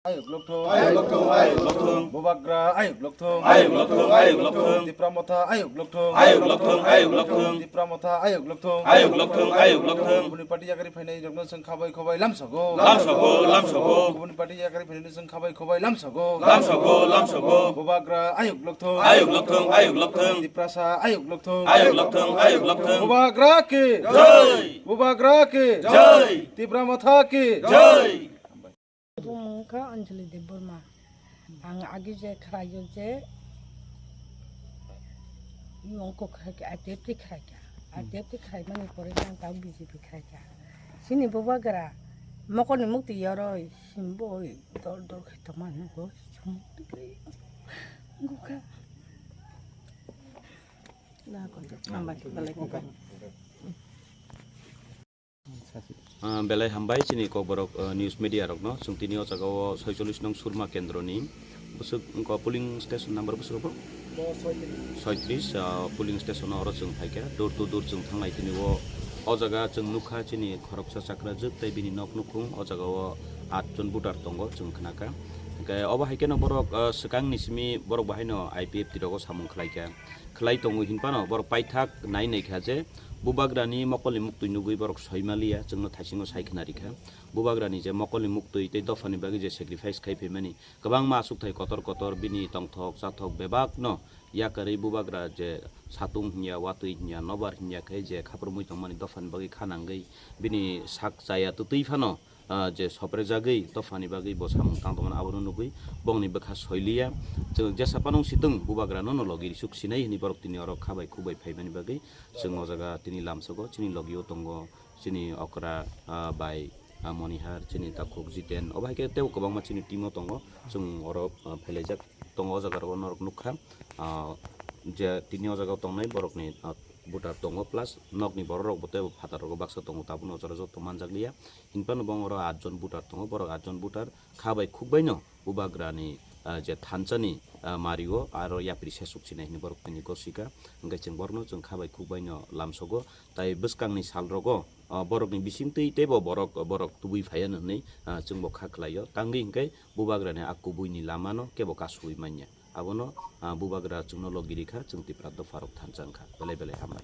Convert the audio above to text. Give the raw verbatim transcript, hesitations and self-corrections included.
Ayuk lokthung, ayuk lokthung, ayuk lokthung. Bubagra ayuk lokthung, ayuk lokthung, ayuk lokthung. Tipra Motha ayuk lokthung, ayuk lokthung, ayuk lokthung. Tipra Motha ayuk lokthung, ayuk lokthung, ayuk lokthung. Kubuni party yakarwi phainai rokno chwng khabai khobai lamsogo. Lamsogo, lamsogo. Kubuni party yakarwi phainai chwng khabai khobai lamsogo. Lamsogo, lamsogo. Bubagra ayuk lokthung, ayuk lokthung, ayuk lokthung. Tiprasa ayuk lokthung, ayuk lokthung, ayuk lokthung. Bubagra ki jai. Bubagra ki jai. Tipra Motha ki jai. Bumung wngkha Anjali Debbarma. Ang agi je khlaio je, i ongko khlaikha, I P F T khlaikha. I P F T khlaimani pore ang tau B J P khlaikha. Chini bubagra mokolni muktwi yoroi, himboi dol dol khe tongma nugo, chumuk twi gukha. Na ko, hambai, belai ko. Ah, belai hambai chini kokborok, ah, news media rokno. Chwng tini o jaga o soicholish nong Surma kendroni bwswk wngkha polling station number bwswk bo? Soicholish, ah, polling station o oro chwng phaikha. Door to door chwng thanglai tini o, o jaga chwng nukha chini khoroksa chakrajwk tei bini nok nukhung o jaga o atjon voter tongo chwng khnakha. Hwnkhe obo hai kheno borok, ah, swkangni simi borok bahaino I P F T rogo samung khlaikha. Khlai tongo hinphano borok paithak nai naikha je bubagrani mokolni muktwi nugwi borok soimaliya, chwngno thaisingo sai khna rikha. Bubagrani je mokolni muktwi tei dophani bagwi je sacrifice khai phaimani kwbangma achukthai kotor kotor bini tongthok chathok bebakno yakarwi bubagra je satung hinya, watwi hinya, nobar hinya khe je khaprumwi tongmani dophani bagwi kha nangwi bini sak chaya twtwi phano ah, je soprejagwi dophani bagwi bo samung tang tongmani abono nugwi bongni bwkha soiliya. Chwng jesa panung sitwng bubagrano no logi risuk sinai hwnwi borok tini oro kha bai khuk bai phaimani bagwi chwng o jaga tini lamsogo chini logio tongo chini okra, ah, bai, ah, Monihar, chini takhuk Jiten, obo hai khe teibo kwbangma chini team o tongo chwng oro, ah, phailaijak tongo o jaga rogo norok nukha, ah, je tini o jaga o tongnai borokni, ah, voter tongo plus nokni borok rok bo teibo phatar rogo baksa tongo tabukno o jaga joto manjakliya. Hinphano bong oro atjon voter tongo, borok atjon voter kha bai khuk baino bubagrani, ah, je thansani, ah, mario aro yapri sesuk sinai hinwi borok tini gosika. Hwnkhe chwng borokno chwng kha bai khuk baino lamsogo, tai bwskangni salrogo, ah, borokni bisingtwi teibo borok, borok tubui phaiya hwnwi, ah, chwngbo kha khlaio. Tangwi hwnkhe bubagrani a kubuini lamano kebo kasui manya. Abono, ah, bubagra chwngno logi rikha, chwng Tipra dopharok thansa wngkha. Belai belai hambai.